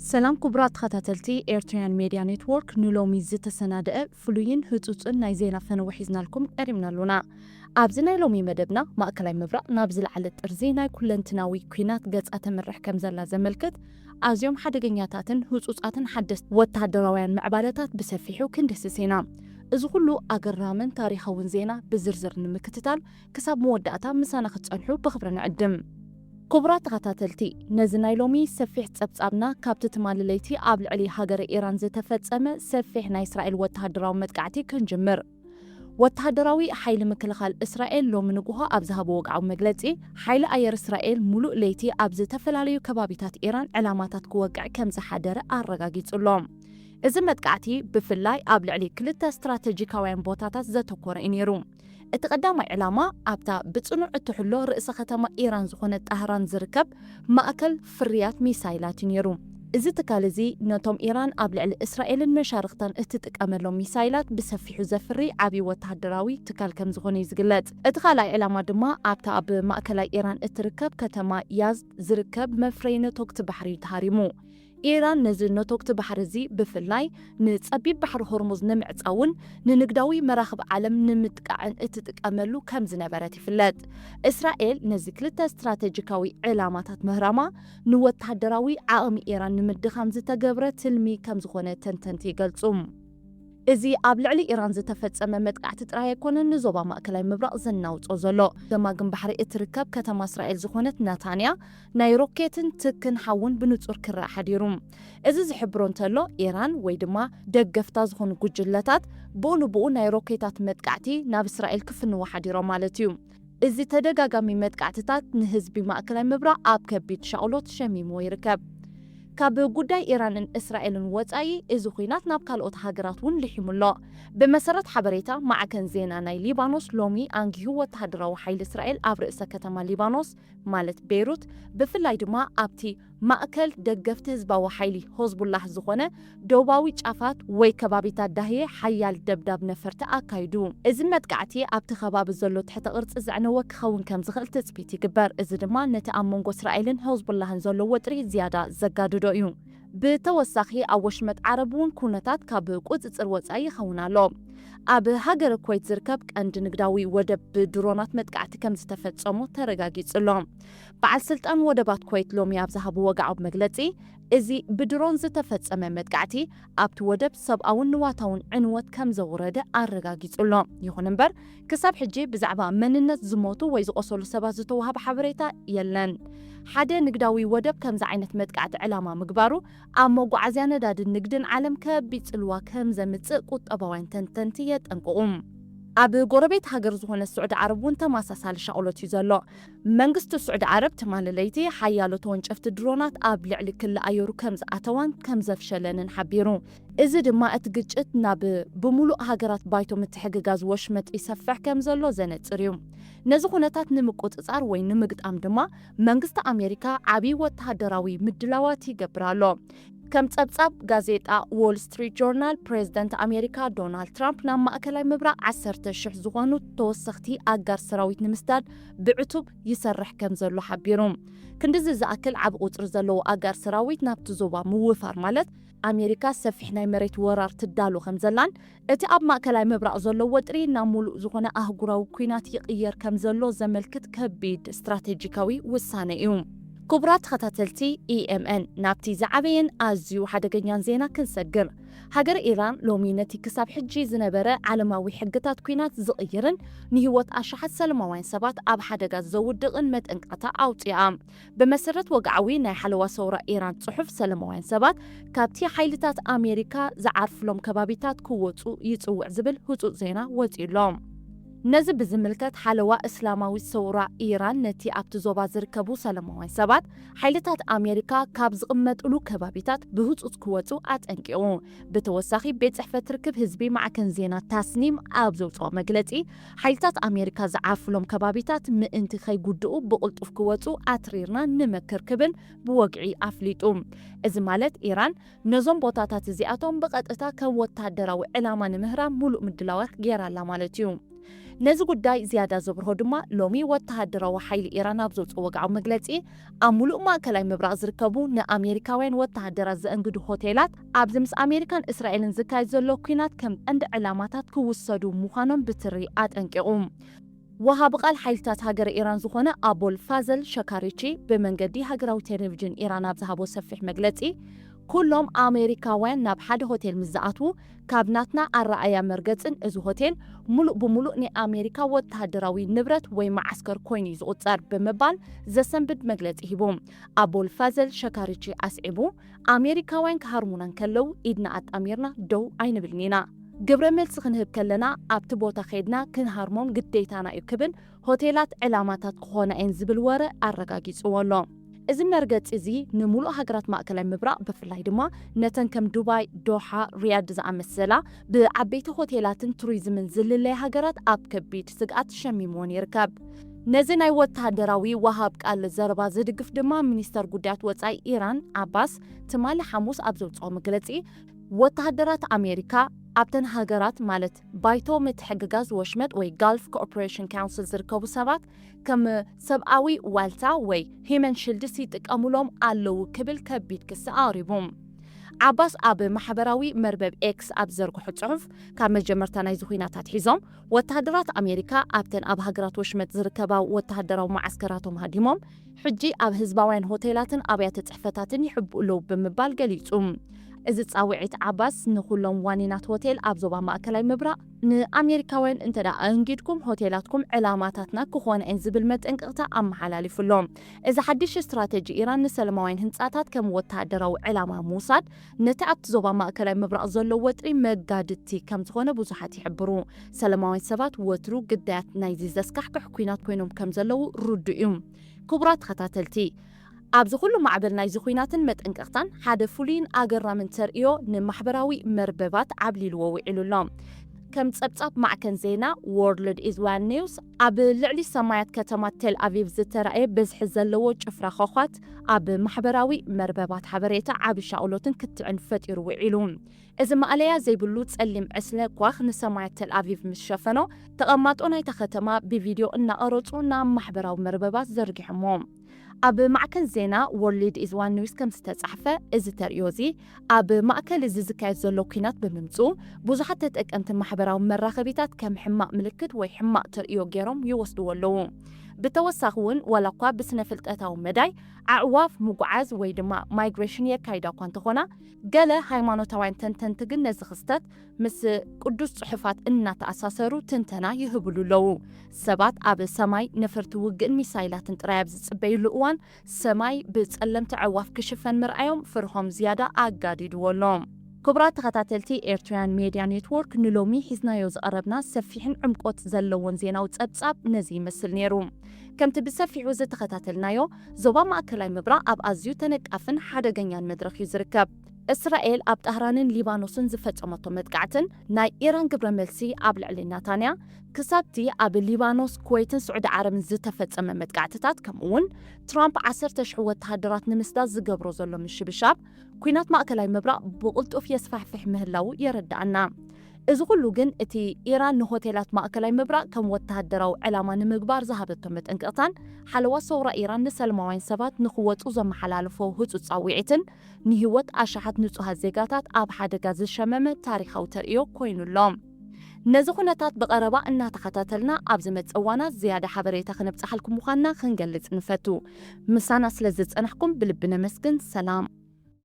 ሰላም ክቡራት ተኸታተልቲ ኤርትራውያን ሜድያ ኔትወርክ፣ ንሎሚ ዝተሰናደአ ፍሉይን ህጹጽን ናይ ዜና ፈነወ ሒዝናልኩም ቀሪብና ኣሎና። ኣብዚ ናይ ሎሚ መደብና፣ ማእከላይ ምብራቕ ናብ ዝለዓለ ጥርዚ ናይ ኩለንትናዊ ኲናት ገጻ ተምርሕ ከም ዘላ ዘመልክት ኣዝዮም ሓደገኛታትን ህጹጻትን ሓደስቲ ወተሃደራውያን ምዕባለታት ብሰፊሑ ክንድህስስ ኢና። እዚ ኩሉ ኣገራምን ታሪኻውን ዜና ብዝርዝር ንምክትታል፣ ክሳብ መወዳእታ ምሳና ክትጸንሑ ብኽብሪ ንዕድም። ክቡራት ተኸታተልቲ፣ ነዚ ናይ ሎሚ ሰፊሕ ጸብጻብና ካብቲ ትማሊ ለይቲ ኣብ ልዕሊ ሃገረ ኢራን ዝተፈጸመ ሰፊሕ ናይ እስራኤል ወተሃደራዊ መጥቃዕቲ ክንጅምር። ወተሃደራዊ ሓይሊ ምክልኻል እስራኤል ሎሚ ንግሆ ኣብ ዝሃቦ ወግዓዊ መግለጺ፣ ሓይሊ ኣየር እስራኤል ሙሉእ ለይቲ ኣብ ዝተፈላለዩ ከባቢታት ኢራን ዕላማታት ክወቅዕ ከም ዝሓደረ ኣረጋጊጹ ኣሎ። እዚ መጥቃዕቲ ብፍላይ ኣብ ልዕሊ ክልተ ስትራተጂካውያን ቦታታት ዘተኮረ እዩ ነይሩ። እቲ ቀዳማይ ዕላማ ኣብታ ብጽኑዕ እትሕሎ ርእሰ ከተማ ኢራን ዝኾነት ጣህራን ዝርከብ ማእከል ፍርያት ሚሳይላት እዩ ነይሩ። እዚ ትካል እዚ ነቶም ኢራን ኣብ ልዕሊ እስራኤልን መሻርኽታን እትጥቀመሎም ሚሳይላት ብሰፊሑ ዘፍሪ ዓቢ ወተሃደራዊ ትካል ከም ዝኾነ እዩ ዝግለጽ። እቲ ካልኣይ ዕላማ ድማ ኣብታ ኣብ ማእከላይ ኢራን እትርከብ ከተማ ያዝድ ዝርከብ መፍረዪ ነቶግቲ ባሕሪ እዩ ተሃሪሙ። ኢራን ነዚ ነቶግቲ ባሕሪ እዚ ብፍላይ ንጸቢብ ባሕሪ ሆርሙዝ ንምዕጻውን ንንግዳዊ መራኽብ ዓለም ንምጥቃዕን እትጥቀመሉ ከም ዝነበረት ይፍለጥ። እስራኤል ነዚ ክልተ ስትራተጂካዊ ዕላማታት ምህራማ ንወተሃደራዊ ዓቕሚ ኢራን ንምድኻም ዝተገብረ ትልሚ ከም ዝኾነ ተንተንቲ ይገልጹ። እዚ ኣብ ልዕሊ ኢራን ዝተፈጸመ መጥቃዕቲ ጥራይ ኣይኮነን ንዞባ ማእከላይ ምብራቕ ዘናውጾ ዘሎ። ገማግም ባሕሪ እትርከብ ከተማ እስራኤል ዝኾነት ናታንያ ናይ ሮኬትን ትክን ሓውን ብንጹር ክረኣ ሓዲሩ። እዚ ዝሕብሮ እንተሎ፣ ኢራን ወይ ድማ ደገፍታ ዝኾኑ ጉጅለታት ብኡ ንብኡ ናይ ሮኬታት መጥቃዕቲ ናብ እስራኤል ክፍንዎ ሓዲሮም ማለት እዩ። እዚ ተደጋጋሚ መጥቃዕትታት ንህዝቢ ማእከላይ ምብራቕ ኣብ ከቢድ ሻቕሎት ሸሚምዎ ይርከብ። ካብ ጉዳይ ኢራንን እስራኤልን ወጻኢ፣ እዚ ኲናት ናብ ካልኦት ሃገራት እውን ልሒሙ ኣሎ። ብመሰረት ሓበሬታ ማዕከን ዜና ናይ ሊባኖስ፣ ሎሚ ኣንጊሁ ወተሃደራዊ ሓይሊ እስራኤል ኣብ ርእሰ ከተማ ሊባኖስ፣ ማለት ቤይሩት፣ ብፍላይ ድማ ኣብቲ ማእከል ደገፍቲ ህዝባዊ ሓይሊ ሆዝቡላህ ዝኾነ ደቡባዊ ጫፋት ወይ ከባቢታት ዳህየ ሓያል ደብዳብ ነፈርቲ ኣካይዱ። እዚ መጥቃዕቲ ኣብቲ ከባቢ ዘሎ ትሕተ ቅርጺ ዘዕነወ ክኸውን ከም ዝኽእል ትጽቢት ይግበር። እዚ ድማ ነቲ ኣብ መንጎ እስራኤልን ሆዝቡላህን ዘሎ ወጥሪ ዝያዳ ዘጋድዶ እዩ። ብተወሳኺ ኣብ ወሽመጥ ዓረብ እውን ኩነታት ካብ ቁጽጽር ወጻኢ ይኸውን ኣሎ። ኣብ ሃገረ ኩዌት ዝርከብ ቀንዲ ንግዳዊ ወደብ ብድሮናት መጥቃዕቲ ከም ዝተፈጸሞ ተረጋጊጹ ኣሎ። በዓል ስልጣን ወደባት ኩዌት ሎሚ ኣብ ዝሃብዎ ወግዓዊ መግለጺ፣ እዚ ብድሮን ዝተፈጸመ መጥቃዕቲ ኣብቲ ወደብ ሰብኣውን ንዋታውን ዕንወት ከም ዘውረደ ኣረጋጊጹ ኣሎ። ይኹን እምበር፣ ክሳብ ሕጂ ብዛዕባ መንነት ዝሞቱ ወይ ዝቖሰሉ ሰባት ዝተዋህበ ሓበሬታ የለን። ሓደ ንግዳዊ ወደብ ከምዚ ዓይነት መጥቃዕቲ ዕላማ ምግባሩ ኣብ መጓዓዝያ ነዳድን ንግድን ዓለም ከቢድ ጽልዋ ከም ዘምጽእ ቁጠባውያን ተንተንቲ የጠንቅቑ። ኣብ ጎረቤት ሃገር ዝኾነ ስዑዲ ዓረብ እውን ተመሳሳሊ ሻቕሎት እዩ ዘሎ። መንግስቲ ስዑዲ ዓረብ ትማሊ ለይቲ ሓያሎ ተወንጨፍቲ ድሮናት ኣብ ልዕሊ ክሊ ኣየሩ ከም ዝኣተዋን ከም ዘፍሸለንን ሓቢሩ። እዚ ድማ እቲ ግጭት ናብ ብምሉእ ሃገራት ባይቶ ምትሕግጋዝ ወሽመጥ ይሰፍሕ ከም ዘሎ ዘነጽር እዩ። ነዚ ኩነታት ንምቁጽጻር ወይ ንምግጣም ድማ መንግስቲ ኣሜሪካ ዓቢ ወተሃደራዊ ምድላዋት ይገብር ኣሎ። ከም ጸብጻብ ጋዜጣ ዎል ስትሪት ጆርናል፣ ፕሬዝደንት ኣሜሪካ ዶናልድ ትራምፕ ናብ ማእከላይ ምብራቕ ዓሰርተ ሽሕ ዝኾኑ ተወሰኽቲ ኣጋር ሰራዊት ንምስዳድ ብዕቱብ ይሰርሕ ከም ዘሎ ሓቢሩ። ክንድዚ ዝኣክል ዓቢ ቁጽሪ ዘለዎ ኣጋር ሰራዊት ናብቲ ዞባ ምውፋር ማለት፣ ኣሜሪካ ሰፊሕ ናይ መሬት ወራር ትዳሎ ከም ዘላን እቲ ኣብ ማእከላይ ምብራቕ ዘሎ ወጥሪ ናብ ሙሉእ ዝኾነ ኣህጉራዊ ኲናት ይቕየር ከም ዘሎ ዘመልክት ከቢድ ስትራቴጂካዊ ውሳነ እዩ። ክቡራት ተኸታተልቲ፣ ኢ ኤም ኤን ናብቲ ዝዓበየን ኣዝዩ ሓደገኛን ዜና ክንሰግር። ሃገር ኢራን ሎሚ ነቲ ክሳብ ሕጂ ዝነበረ ዓለማዊ ሕግታት ኲናት ዝቕይርን ንህይወት ኣሽሓት ሰላማውያን ሰባት ኣብ ሓደጋ ዘውድቕን መጠንቀቕታ ኣውጺኣ። ብመሰረት ወግዓዊ ናይ ሓለዋ ሰውራ ኢራን ጽሑፍ፣ ሰላማውያን ሰባት ካብቲ ሓይልታት ኣሜሪካ ዝዓርፍሎም ከባቢታት ክወጹ ይጽውዕ ዝብል ህጹጽ ዜና ወጺኡ ኣሎ። ነዚ ብዝምልከት፣ ሓለዋ እስላማዊት ሰውራ ኢራን ነቲ ኣብቲ ዞባ ዝርከቡ ሰላማውያን ሰባት ሓይልታት ኣሜሪካ ካብ ዝቕመጥሉ ከባቢታት ብህጹጽ ክወጹ ኣጠንቂቑ። ብተወሳኺ፣ ቤት ጽሕፈት ርክብ ህዝቢ ማዕከን ዜና ታስኒም ኣብ ዘውጽኦ መግለጺ፣ ሓይልታት ኣሜሪካ ዝዓርፍሎም ከባቢታት ምእንቲ ከይጉድኡ ብቕልጡፍ ክወጹ ኣትሪርና ንመክር ክብል ብወግዒ ኣፍሊጡ። እዚ ማለት፣ ኢራን ነዞም ቦታታት እዚኣቶም ብቐጥታ ከም ወተሃደራዊ ዕላማ ንምህራም ምሉእ ምድላዋት ገይራ ኣላ ማለት እዩ። ነዚ ጉዳይ ዝያዳ ዘብርሆ ድማ ሎሚ ወተሃደራዊ ሓይሊ ኢራን ኣብ ዘውፅኦ ወግዓዊ መግለፂ፣ ኣብ ሙሉእ ማእከላይ ምብራቕ ዝርከቡ ንኣሜሪካውያን ወተሃደራት ዘእንግዱ ሆቴላት፣ ኣብዚ ምስ ኣሜሪካን እስራኤልን ዝካየድ ዘሎ ኲናት ከም ቀንዲ ዕላማታት ክውሰዱ ምዃኖም ብትሪ ኣጠንቂቑ። ወሃቢ ቃል ሓይልታት ሃገረ ኢራን ዝኾነ ኣቦል ፋዘል ሸካሪቺ ብመንገዲ ሃገራዊ ቴሌቪዥን ኢራን ኣብ ዝሃቦ ሰፊሕ መግለጺ፣ ኩሎም ኣሜሪካውያን ናብ ሓደ ሆቴል ምስ ዝኣትዉ፣ ካብ ናትና ኣረኣያ መርገጽን፣ እዚ ሆቴል ሙሉእ ብሙሉእ ናይ ኣሜሪካ ወተሃደራዊ ንብረት ወይ መዓስከር ኮይኑ እዩ ዝቑጸር ብምባል ዘሰንብድ መግለጺ ሂቡ። ኣቦል ፋዘል ሸካሪቺ ኣስዒቡ፣ ኣሜሪካውያን ክሃርሙና እንከለዉ ኢድና ኣጣሚርና ደው ኣይንብልን ኢና። ግብረ መልሲ ክንህብ ከለና ኣብቲ ቦታ ከይድና ክንሃርሞም ግዴታና እዩ ክብል፣ ሆቴላት ዕላማታት ክኾና እየን ዝብል ወረ ኣረጋጊጽዎ ኣሎ። እዚ መርገጺ እዚ ንሙሉእ ሃገራት ማእከላይ ምብራቕ፣ ብፍላይ ድማ ነተን ከም ዱባይ፣ ዶሓ፣ ሪያድ ዝኣመሰላ ብዓበይቲ ሆቴላትን ቱሪዝምን ዝልለያ ሃገራት ኣብ ከቢድ ስግኣት ሸሚምወን ይርከብ። ነዚ ናይ ወተሃደራዊ ወሃብ ቃል ዘረባ ዝድግፍ ድማ ሚኒስተር ጉዳያት ወጻኢ ኢራን ዓባስ ትማሊ ሓሙስ ኣብ ዘውጽኦ መግለጺ፣ ወተሃደራት ኣሜሪካ ኣብተን ሃገራት፣ ማለት ባይቶ ምትሕግጋዝ ወሽመጥ ወይ ጋልፍ ኮኦፕሬሽን ካውንስል ዝርከቡ ሰባት ከም ሰብኣዊ ዋልታ ወይ ሂመን ሽልድስ ይጥቀሙሎም ኣለዉ ክብል ከቢድ ክሲ ኣቕሪቡ። ዓባስ ኣብ ማሕበራዊ መርበብ ኤክስ ኣብ ዘርግሖ ጽሑፍ፣ ካብ መጀመርታ ናይዚ ኲናት ኣትሒዞም ወተሃደራት ኣሜሪካ ኣብተን ኣብ ሃገራት ወሽመጥ ዝርከባ ወተሃደራዊ መዓስከራቶም ሃዲሞም፣ ሕጂ ኣብ ህዝባውያን ሆቴላትን ኣብያተ ጽሕፈታትን ይሕብኡ ኣለዉ ብምባል ገሊጹ። እዚ ጻውዒት ዓባስ ንኹሎም ዋኒናት ሆቴል ኣብ ዞባ ማእከላይ ምብራቕ፣ ንኣሜሪካውያን እንተ ደኣ ኣእንጊድኩም፣ ሆቴላትኩም ዕላማታትና ክኾና እየን ዝብል መጠንቀቕታ ኣመሓላሊፉ ኣሎ። እዚ ሓድሽ ስትራተጂ ኢራን ንሰለማውያን ህንጻታት ከም ወተሃደራዊ ዕላማ ምውሳድ፣ ነቲ ኣብቲ ዞባ ማእከላይ ምብራቕ ዘሎ ወጥሪ መጋድድቲ ከም ዝኾነ ብዙሓት ይሕብሩ። ሰለማውያን ሰባት ወትሩ ግዳያት ናይዚ ዘስካሕክሕ ኲናት ኮይኖም ከም ዘለዉ ርዱእ እዩ። ክቡራት ተኸታተልቲ፣ ኣብዚ ኩሉ ማዕበል ናይዚ ኲናትን መጠንቀቕታን፣ ሓደ ፍሉይን ኣገራምን ተርእዮ ንማሕበራዊ መርበባት ዓብሊልዎ ውዒሉ ኣሎ። ከም ጸብጻብ ማዕከን ዜና ወርልድ ኢዝ ዋን ኒውስ፣ ኣብ ልዕሊ ሰማያት ከተማ ቴል ኣቪቭ ዝተራእየ ብዝሒ ዘለዎ ጭፍራ ዃዃት፣ ኣብ ማሕበራዊ መርበባት ሓበሬታ ዓቢ ሻቕሎትን ክትዕን ፈጢሩ ውዒሉ። እዚ ማእለያ ዘይብሉ ጸሊም ዕስለ ኳኽ ንሰማያት ቴል ኣቪቭ ምስ ሸፈኖ፣ ተቐማጦ ናይታ ከተማ ብቪድዮ እናቐረጹ ናብ ማሕበራዊ መርበባት ዘርጊሖሞ። ኣብ ማዕከን ዜና ወርልድ ኢዝ ዋን ኒውስ ከም ዝተጻሕፈ፣ እዚ ተርእዮ እዚ ኣብ ማእከል እዚ ዝካየድ ዘሎ ኲናት ብምምጽኡ፣ ብዙሓት ተጠቀምቲ ማሕበራዊ መራኸቢታት ከም ሕማቕ ምልክት ወይ ሕማቕ ተርእዮ ገይሮም ይወስድዎ ኣለዉ። ብተወሳኺ እውን፣ ዋላ እኳ ብስነ ፍልጠታዊ መዳይ ኣዕዋፍ ምጉዓዝ ወይ ድማ ማይግሬሽን የካይዳ እኳ እንተኾና፣ ገለ ሃይማኖታውያን ተንተንቲ ግን ነዚ ክስተት ምስ ቅዱስ ጽሑፋት እናተኣሳሰሩ ትንተና ይህብሉ ኣለዉ። ሰባት ኣብ ሰማይ ነፈርቲ ውግእን ሚሳይላትን ጥራይ ኣብ ዝጽበዩሉ እዋን፣ ሰማይ ብጸለምቲ ኣዕዋፍ ክሽፈን ምርኣዮም ፍርሆም ዝያዳ ኣጋዲድዎ ኣሎ። ክቡራት ተኸታተልቲ ኤርትራውያን ሜድያ ኔትወርክ፣ ንሎሚ ሒዝናዮ ዝቐረብና ሰፊሕን ዕምቆት ዘለዎን ዜናዊ ጸብጻብ ነዚ ይመስል ነይሩ። ከምቲ ብሰፊሑ ዝተኸታተልናዮ፣ ዞባ ማእከላይ ምብራቕ ኣብ ኣዝዩ ተነቃፍን ሓደገኛን መድረኽ እዩ ዝርከብ። እስራኤል ኣብ ጣህራንን ሊባኖስን ዝፈጸመቶ መጥቃዕትን ናይ ኢራን ግብረ መልሲ ኣብ ልዕሊ ናታንያ፣ ክሳብቲ ኣብ ሊባኖስ፣ ኩወይትን ስዑዲ ዓረብን ዝተፈጸመ መጥቃዕትታት፣ ከምኡ'ውን ትራምፕ ዓሰርተ ሽሕ ወተሃደራት ንምስዳድ ዝገብሮ ዘሎ ምሽብሻብ፣ ኲናት ማእከላይ ምብራቕ ብቕልጡፍ የስፋሕፍሕ ምህላዉ የረድኣና። እዚ ኩሉ ግን፣ እቲ ኢራን ንሆቴላት ማእከላይ ምብራቕ ከም ወተሃደራዊ ዕላማ ንምግባር ዝሃበቶ መጠንቀቕታን፣ ሓለዋ ሰውራ ኢራን ንሰላማውያን ሰባት ንኽወጹ ዘመሓላለፎ ህጹጽ ጻውዒትን፣ ንህይወት ኣሽሓት ንጹሃት ዜጋታት ኣብ ሓደጋ ዝሸመመ ታሪኻዊ ተርእዮ ኮይኑ ኣሎ። ነዚ ኩነታት ብቐረባ እናተኸታተልና፣ ኣብ ዝመጽእ እዋናት ዝያዳ ሓበሬታ ክነብጽሓልኩም ምዃንና ክንገልጽ ንፈቱ። ምሳና ስለ ዝጸናሕኩም ብልቢ ነመስግን። ሰላም።